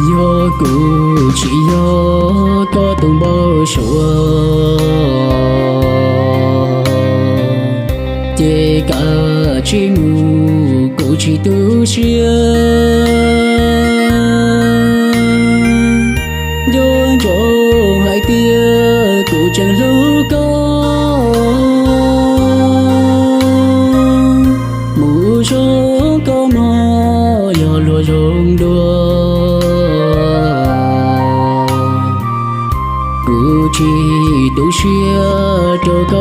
Yog kuv tsis yog koj tus npau suav, ces kav tsij mus, kuv tsis tu siab. Nco ntsoov hais tias kuv tseem hlub koj, mus zoo koj mog, yog luag zoo dua. Kuv tsis tu siab rau koj.